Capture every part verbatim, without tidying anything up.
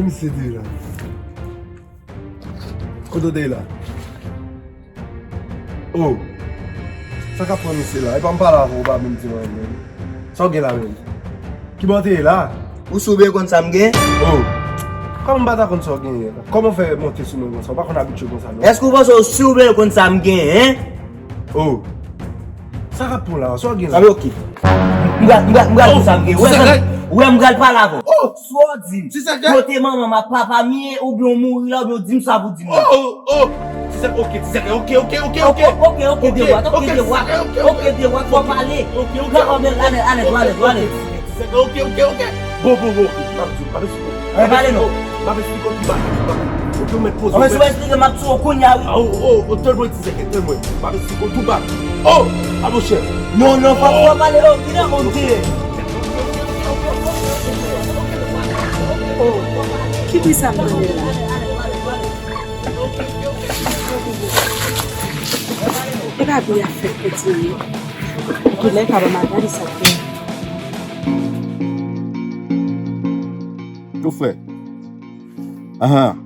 Misye te la. Kote w te ye la? Oh. Sa k ap pran misye la? Epa m pale avè w, ou pa menm di m anyen menm. Sa w gen la menm? Ki bò w te ye la? Ou si w byen konn sa m gen? Oh. Kòman m pa ta konn sa w genyen la? Kòman w fè monte sou mwen konsa? Ou pa konn abitye konsa non. Èske w panse w si w byen konn sa m gen, en? Oh. Sa k ap pran w la? Sa w gen la? Sa oke. M pral, m pral, m pral di sa m gen. Ou wè, ou wè m pral pale avè w. Oh. Sa w di m? Ti sekrè? Kote manman m ak papa m ye, oubyen w mouri la, oubyen w di m sa pou w di m la. Oh, oh, oh. Ti sekrè, oke, ti sekrè, oke, oke, oke, oke. Oke, oke, oke, Dewat, oke, Dewat, oke, oke, fò pale. Oke, oke, oke. Alèz, alèz, alèz, alèz. Ti sekrè, oke, oke, oke. Bon, bon, bon, oke. M ap di w, m ap esplike w. Mwen pale non. M ap esplike w tou ba, tou ba. Oke, ou mèt poze w. Mwen si w esplike, m ap tiye w kounye a, wi. Ah, oh, oh, oh, tann mwen, ti sekrè, tann mwen. M ap esplike w tou ba. Oh, a monchè. Non, non, fò, fò pale, oh, ki nan kont ou ye? Oh, ki bri sa m tande la? E pa bri a fèk kontinye. Kilè ka ban m al gade sa k gen. Yo, frè. Ahan.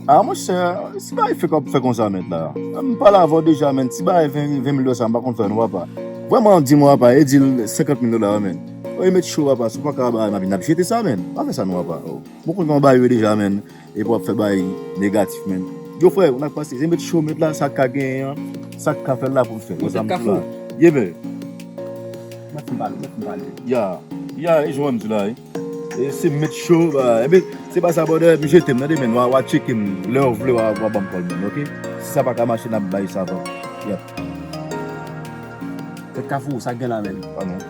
Ah, monchè, ti bagay fèk ap fè konsa, mèt la. M pale avè w deja, menn. Ti bagay ven, ven mil dola sa, m pa konn fè non, papa. Vrèman, di m, papa, e di l senkant mil dola, menn. Oye, mèt cho, papa, si w pa ka ba, n ap, n ap jete sa, menn. Pa fè sa non, papa. Oh. Mwen konn kòman bagay yo ye deja, menn. Epi w ap fè bagay negatif, menn. Yo, frè, ou nan pase, se mèt cho, mèt la, sa k ka genyen an, sa k ka fè l la pou l fè. Konsa m tou la. Ye, men. Mèt m pale, mèt m pale. Ya, ya, e jan w wè m di la, wi. E se mèt cho, ba, e ben, se pa sa, brother, m jete m nan demen, w a, w a tcheke m, lè w vle, w a, w a ban m kòl, menn, oke? Si sa pa ka mache, n ap bay savan. Yep. Tèt kafou, sa k gen la, menn? Pa non.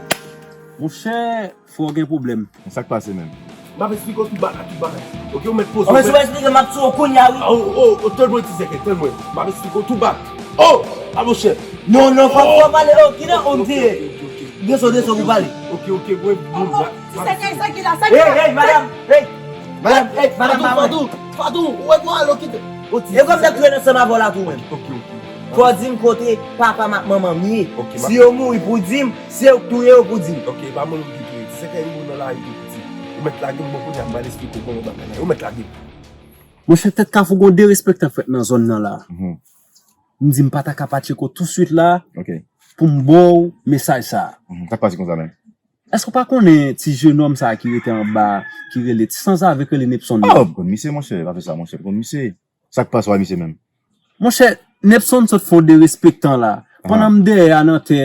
Monchè, frè w gen pwoblèm. Men sa k pase menm? M ap esplike w tout bagay, tout bagay. Oke, ou mèt poze w. Mwen si w esplike, m ap tiye w kounye a, wi. Oh, oh, oh, tann mwen, ti sekrè, tann mwen. M ap esplike w tout bagay. Oh, a monchè. Non, non, fò, fò pale, oh, ki nan kont ou ye? Desann, desann, pou pale. Oke, oke, mwen, mwen, ti sekrè, sa ki la, sa ki la? Hey, hey, madanm, hey. Madanm, hey, madanm, madanm. Fadou, Fadou, ou wè pou ale, kite. E kòm sa k tou ansanm avè w la tou, menm. Oke, oke. Fò w di m kote papa m ak manman m ye. Si yo mouri pou w di m, si yo touye yo pou w di m. Oke, pa mwen ki touye. Ti sekrè, m nan lari tou piti. Ou mèt lage m bò kounye a, m pral esplike w kòman bagay la ye. Ou mèt lage m. Monchè, tèt kafou, gon derespektan fèt nan zòn nan la. M di m pa ta ka pa tcheke w tousuit la pou m ba w mesaj sa a. Sa k pase konsa menm? Èske w pa konnen ti jenòm sa a ki rete anba, ki rele, ti sanzave k rele Nepson nan? Oh, m konn misye, monchè, pa fè sa, monchè, m konn misye. Sa k pase a misye menm? Monchè, Nepson sot fè yon derespektan la. Pandan m dèyè a nan tè,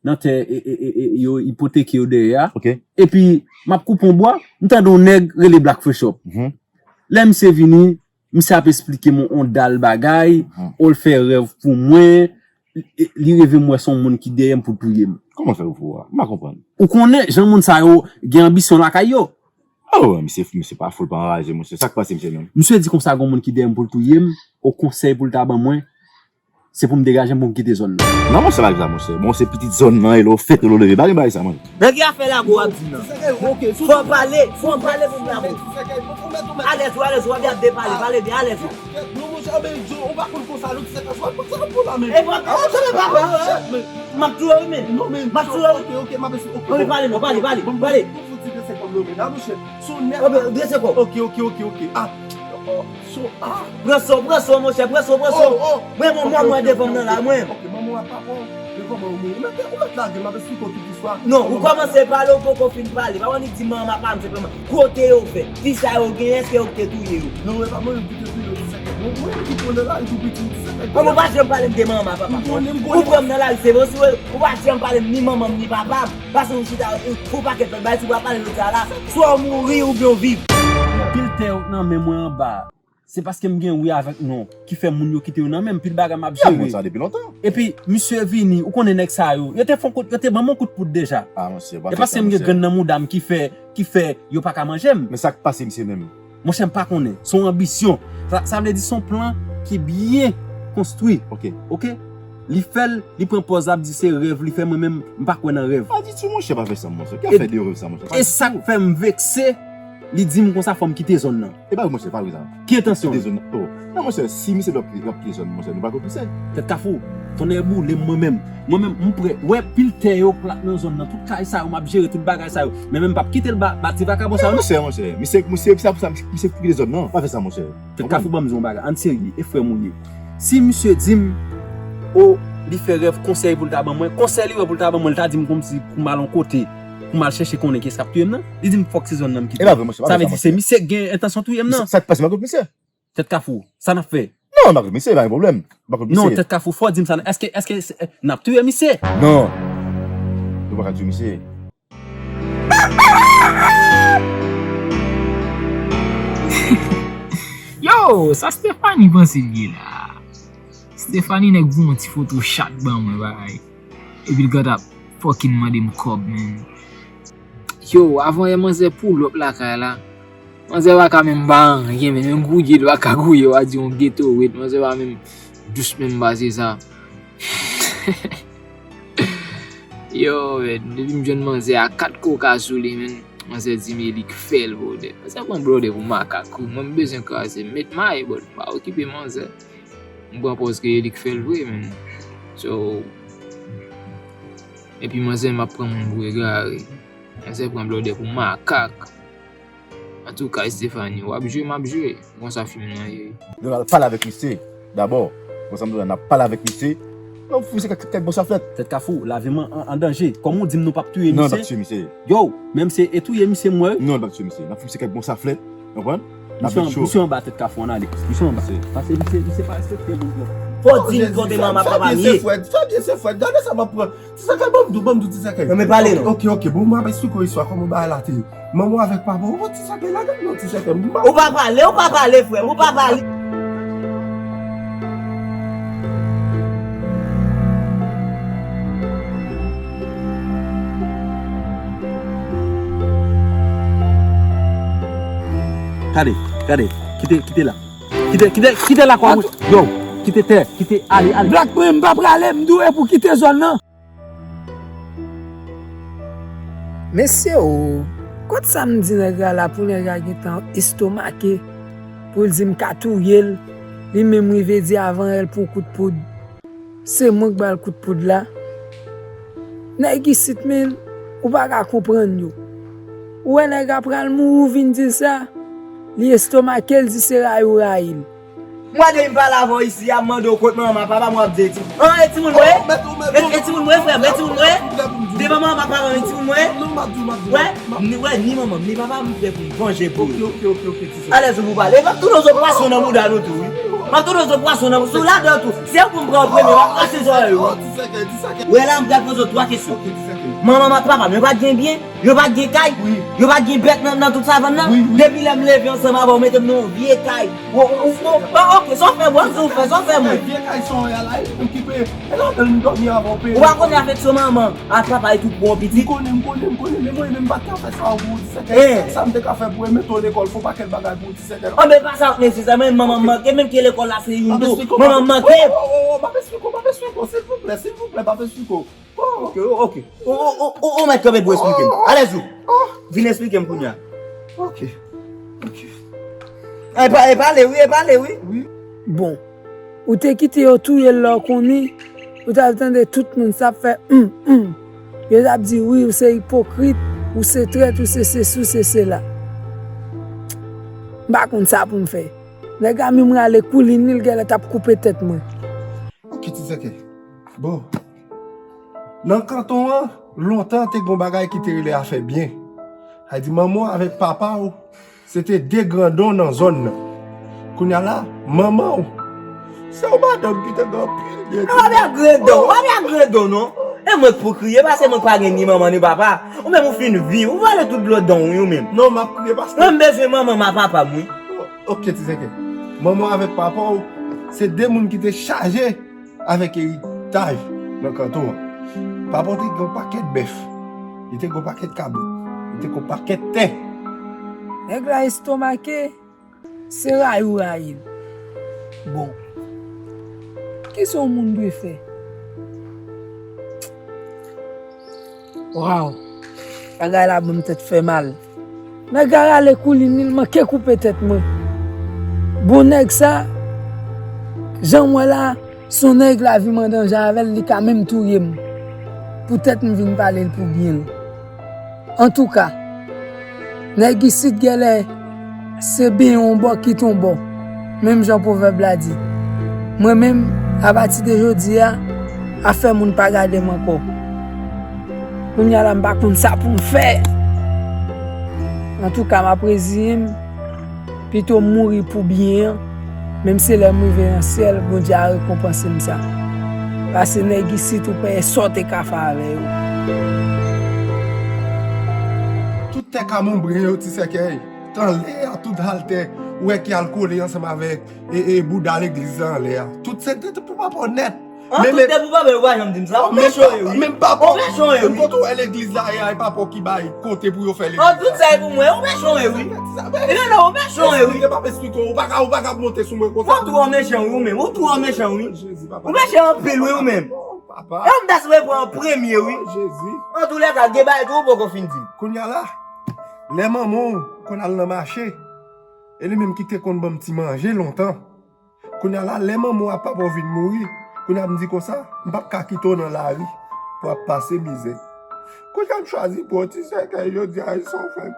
nan tè, e, e, e, e, yo ipoteke yo dèyè a. Epi, m ap koupe yon bwa, m tande yon nèg rele Black Fresh Up. Lè misye vini, misye ap esplike m yon dal bagay, ou l fè rèv pou mwen, li, li reve m wè se yon moun ki dèyè m pou l touye m. Kòman fè ou fè a? M pa konprann. Ou konnen, jan moun sa yo gen anbisyon lakay yo. Oh, misye, misye pa foul pa anraje, monchè. Sa k pase, misye menm? Misye di konsa gon moun ki dèyè m pou l touye m, o konsèy pou l ta ban mwen, se pou m degaje m pou m kite zòn nan. Non, monchè, pa di sa, monchè. Bon, se pitit zòn nan, e lè w fete, lè w leve, pa gen bagay sa, monchè. Nan ki afè lago w ap di m nan? Fò w pale, fò w pale pou m lago. Alèz ou, alèz ou, w ap depale, pale byen, alèz ou. Non, monchè, men Djo, ou pa konn konsa, non, ti sekrè, ou pa konn sa pou la, men. E bon, oh, se pa bon, m ap touye w, men. Non, men, m ap touye w. Oke, oke, m ap esplike, oke. Pale, non, pale, pale, pale. Bon, bon, fouti de senkant non, men, la, monchè. Sou nèt. Oke, de senkant. Oke, oke, oke, oke. Ah. Oh, so, ah. Pran sa w, pran sa w, monchè, pran sa w, pran sa w. Oh, oh. Mwen, mwen, mwen, mwen, devan m nan la, mwen. Oke, manman w ak papa w, devan mwen, ou mwen. Ou mèt, ou mèt lage, m ap esplike w tout istwa. Non, ou kòmanse pale, ou poko fin pale. Pa w annik di manman, papa m, se pa manman. Kote yo fèt? Kisa yo gen? Èske yo ki te touye yo? Non, e pa mwen menm ki te touye yo, ti sekrè. Bon, mwen menm ki konnen la, e tou piti, ti sekrè. Kòman ou pa janm pale m de manman, papa m? Ou pran m nan lari, se vre, si ou pa janm pale m ni manman m, ni papa m. Paske ou chita, ou fè yon pakèt lòt bagay, si ou pa pale lòt sa la, swa ou mouri oubyen ou viv. Pil tè yo nan men mwen anba. Se paske m gen wi avèk non ki fè moun yo kite yo nan men m, pil bagay m ap jere. Epi, misye vini, ou konnen nèg sa yo, yo te fè yon kout, yo te ban m yon kout poud deja. E paske m gen grenn nan mouda m ki fè, ki fè yo pa ka manje m. Men sa k pase misye menm? Monchè, m pa konnen. Se yon anbisyon. Sa, sa vle di se yon plan ki byen konstwi. Oke. Oke? Li fè l, li pran pòz la, ap di se rèv li fè, mwen menm, m pa kwè nan rèv. Pa ditou, monchè, pa fè sa, monchè. Ki afè de rèv sa, monchè? E sa k fè m vekse, li di m konsa fò m kite zòn nan. E pa vre, monchè, pa vre sa. Ki entansyon? Kite zòn nan. Oh. Non, monchè, si misye di w ap kite zòn, monchè, nou pa konn konsèy. Tèt kafou. Tonnè boule m, mwen menm. Mwen menm, m prè. Wè pil tè yo plat nan zòn nan. Tout kay sa yo, m ap jere tout bagay sa yo. Men menm m p ap kite l ba, ba ti vakabon sa yo, non. Monchè, monchè. Misye, misye, sa pou sa, misye, misye kite zòn nan. Pa fè sa, monchè. Tèt kafou, ban m di w yon bagay. Ann serye, e frè m ou ye. Si misye di m, o, li fè rèv konsèy pou l ta ban mwen, konsèy li wè pou l ta ban mwen, li ta di m kòmsi pou m al yon kote, pou m al chèche konnen kiyès k ap touye m nan. Li di m fòk se zòn nan m kite. E pa vre, monchè, pa fè sa, monchè. Sa vle di se misye k gen entansyon touye m nan. Sa k pase, m pa kont misye. Tèt kafou, sa n ap fè? Non, m pa kont misye, pa gen pwoblèm. M pa kont misye. Non, tèt kafou, fò w di m sa. Èske, èske se, n ap touye misye? Non. Nou pa ka touye misye. Yo, sa Stephanie panse l ye la? Stephanie nèk voye yon ti foto chat ban mwen, bay. Epi l gentan ap fucking mande m kòb, man. Yo, avan yè manzè pull up lakay la. Manzè pa ka menm ba anyen, men menm gouye, l pa ka gouye, w a di yon Gatorade. Manzè pa menm dous menm ba se sa. Yo, men, depi m jwenn manzè a kat koka sou li, men. Manzè di m e li k fè l, brother. Manzè pran brother pou makak, wi. Mwen, m bezwen kraze. Met maye, but pa okipe manzè. M pran pòz ke e li k fè l vre, men. So, epi manzè m ap pran moun pou egare. Manzè pran blòdè pou makak. Antouka, Stephanie, w ap jwe, m ap jwe. Konsa fim nan ye. Nou al pale avèk misye, dabò. Konsa m di w la, n ap pale avèk misye. N ap fouse kèk, kèk bon saflèt. Tèt kafou, lavi m an, an danje. Kòm ou di m nou p ap touye misye. Non, n p ap touye misye. Yo, menm se e touye misye m wè. Non, n p ap touye misye. N ap fouse kèk bon saflèt. Konprann? N ap met cho. Misye anba tèt kafou, ann ale. Misye anba. Pase misye, misye pa respekte moun twòp. Fò di m kote manman papa m ye. Fabien se frèt, Fabien se frèt. Gade sa m ap pran. Ti sèkèy, ban m di w, ban m di w, ti sèkèy. Non, men pale non. Ok, ok, bon, m ap eksplike w istwa kòman bagay la te ye. Manman w avèk papa w, ti sèkèy, lage m non, ti sèkèy. Ou pa pale, ou pa pale, frè m, ou pa pale. Gade, gade, kite, kite la. Kite, kite, kite la kwa mwen. Yo, kite tè, kite, ale, ale. Black mwen, m pa prale, m di w e pou kite zòn nan. Mesye o, kot sa m di nèg la la pou nèg la gentan estomake, pou l di m ka touye l, li menm rive di avan rèl pou kout poud. Se mwen k ba l kout poud la. Nèg isit, men, ou pa ka konprann yo. Ou wè nèg la pral mouri, ou vin di l sa? Li estomake l, di se rayi ou rayi l. Mwen depi m pale avè w isi a, m mande w kot manman m ak papa m, w ap di e timoun. An, e timoun mwen ye? E, e timoun mwen ye, frè m, e timoun mwen ye? De manman m ak papa m, e timoun mwen ye? Wè, ni, wè, ni manman m, ni papa m, m prè pou m vanje pou yo. Alèz ou pou pale. M ap tounen yon zo pwason nan mouda nou tou, wi. M ap tounen yon zo pwason nan, sou ladan tou. Se pou m pran an premye, m ap kase zòrèy ou. Wè la, m pral poze w twa kesyon. Manman m ak papa m, yo pa t gen byen? Yo pa t gen kay? Yo pa t gen bèt nan, nan tout savann nan? Depi lè m leve ansanm avè w, mete m nan yon vye kay. Ou, ou, ou, ou, ok, sa w fè mwen, sa w fè, sa w fè mwen. Vye kay sa w wè a la, e ou ki peye. E ladan l m dòmi avè w, peye. Ou pa konnen afeksyon manman ak papa e tout pou yon pitit? M konnen, m konnen, m konnen, men mwen menm m pa t ka fè sa pou ou, ti sèkèy. Sa m te ka fè pou ou, e mete w lekòl, fè yon pakèt bagay pou ou, ti sèkèy. Anben, e pa sa w t nesesè, men manman m manke, menm ke lekòl la se youn tou. Manman m manke. M ap eksplike w, m ap eksplike w, silvouplè, silvouplè, m ap eksplike w. Ok, ok. Ou, ou, ou, ou, ou mèt kanpe pou eksplike m. Alèz ou. Vin eksplike m kounye a. Ok. Ok. E pa, e pale, wi, e pale, wi. Wi. Bon. Ou te kite yo touye l la, ou konnen, ou t al tande tout moun sa ap fè hum, hum. Yo t ap di, wi, ou se ipokrit, ou se trèt, ou se sesi, ou se sela. M pa konn sa pou m fè. Nèg la menm rale koulin li, l genlè t ap koupe tèt mwen. Ok, ti sèkèy. Bon. Nan kanton an, lontan te gon bagay ki te rele afè byen. Sa di manman w avèk papa w, se te de grandon nan zòn nan. Kounye a la, manman w, se yon madanm ki te gen anpil byen. Ou pa byen grandon, ou pa byen grandon non. E mwen k pou kriye, paske mwen k pa gen ni manman ni papa. Ou menm ou fin viv, ou vale tout dlo dan w, wi, ou menm. Non, m ap kriye paske. Mwen m bezwen manman m ak papa m, wi. Ok, ti sèkèy. Manman w avèk papa w, se de moun ki te chaje avèk eritaj nan kanton an. Papa w te gen yon pakèt bèf, li te gen yon pakèt kabrit, li te gen yon pakèt tè. Nèg la estomake, se rayi ou rayi l. Bon, kisa yon moun dwe fè? Waw! Bagay la ban m tèt fè mal. Nèg la rale koulin li, l manke koupe tèt mwen. Bon, nèg sa, jan m wè la, Si yon nèg lavi m an danje avè l, li ka menm touye m. Poutèt m vin pale l pou byen l. Antouka, nèg isit genlè se benyen yon bò kite yon bò. Menm jan pwovèb la di. Mwen menm, apati de jodi a, afè moun pa gade m ankò. Kounye a la, m pa konn sa pou m fè. Antouka, m ap reziye m. Pito m mouri pou byen an, menm se lè m rive nan syèl, Bondye a rekonpanse m sa. Pase nèg isit ou pa gen sa w te ka fè avè yo. Tout tè kamon bren yo, ti sèkèy. Tan lè a, tout altè, ou wè ki al kole ansanm avèk e, e bouda legliz la anlè a. Tout se te pou papa w nèt. An tout tè pou papa yo pa janm di m sa. Ou mechan yo wi. Menm papa w, menm kote w wè legliz la ye a, e papa w ki bay kote pou yo fè legliz la. An tout sa e pou mwen, ou mechan yo wi. Non, non, ou mechan yo wi. Eksplike, papa, eksplike w. Ou pa ka, ou pa ka monte sou mwen konsa. Ou twò mechan wi, ou menm. Ou twò mechan wi. Jezi, papa. Ou mechan anpil wi, ou menm. Papa. E ou m ta sipoze pran an premye wi. Jezi. Antoulèka, gen bagay tou ou poko fin di m. Kounye a la, lè manman w konn al nan mache, e li menm ki te konn ban m ti manje lontan. Kounye a la, lè manman w ak papa w vin mouri, kounye a m di konsa, m p ap ka kite w nan lari pou w ap pase mizè. Kounye a m chwazi pran ti sèkèy jodi a, e sa w fè m.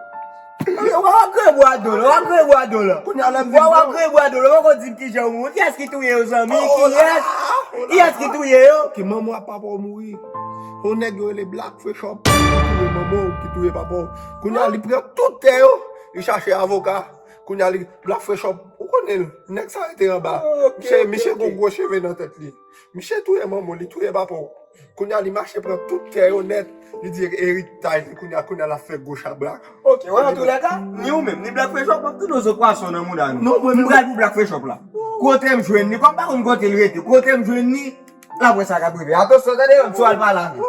Yo, w ap grebwa do la, w ap grebwa do la. Kounye a la, m di w ap grebwa do la, w poko di m kijan w mouri. Kiyès ki touye yo, zanmi? Kiyès? Kiyès ki touye yo? Ki manman w ak papa w mouri. Yon nèg yo rele Black Fresh Up ki touye manman w, ki touye papa w. Kounye a, li pran tout tè yo, li chache avoka. Kounye a li Black Fresh Up, ou konnen l, nèg sa rete anba. Misye, misye gon gwo cheve nan tèt li. Misye touye manman w, li touye papa w. Kounye a li mache pran tout tè yo nèt, li di eritay li, kounye a, kounye a l ap fè gwo chabrak. Ok, wè, antoulèka, ni ou menm, ni Black Fresh Up, m ap tounen zo pwason nan mouda nou. Non, mwen menm. M pral pou Black Fresh Up la. Kote m jwenn li, kòm m pa konn kote l rete, kote m jwenn li, n ap wè sa k ap rive. Atansyon, tande, m sou al pale avè l.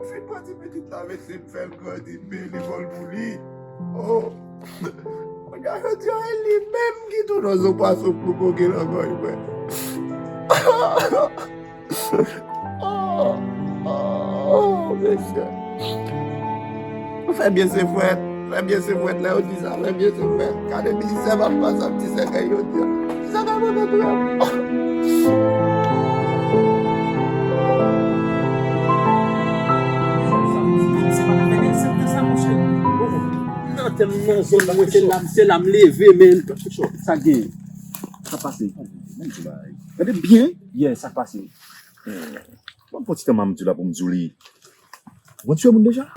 Se pati pitit la, mesye, m fè l grandi, m peye lekòl pou li. Oh. Kounye a jodi a, e li menm ki tounen zo pwason pou koke nan gòj mwen. Oh, oh, mesye. Fè byen se fwèt, fè byen se fwèt, lè yo di sa, fè byen se fwèt. Gade mizè m ap pase ak ti sèkèy yo di a. Ti sèkèy mwen mèt wè. Nan tèm nan zòn mwen, se la, se la m leve, men sa gen. Sa pase. Gade byen. Yeah, sa pase. Ban m fè ti tan m di w la pou m di w li. Ou konn tiye moun deja?